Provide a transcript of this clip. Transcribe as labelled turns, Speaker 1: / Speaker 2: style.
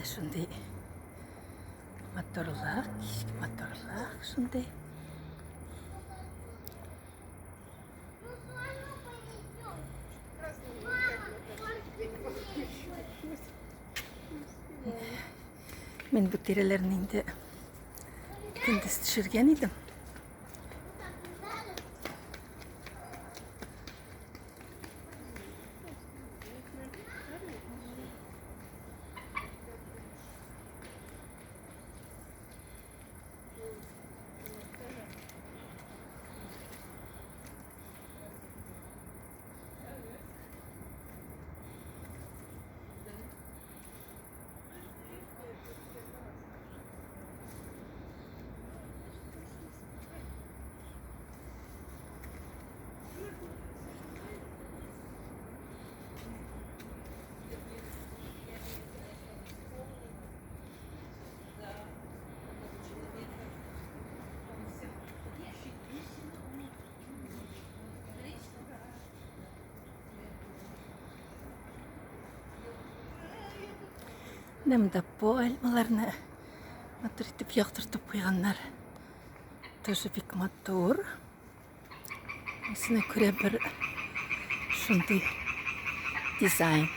Speaker 1: Менә шундый матурлык, кичке матурлык шундый. Мин бу тирәләрне инде көндез төшергән идем. Менә монда пальмаларны матур итеп яктыртып куйганнар. Тоже бик матур. Үзенә күрә бер шундый дизайн.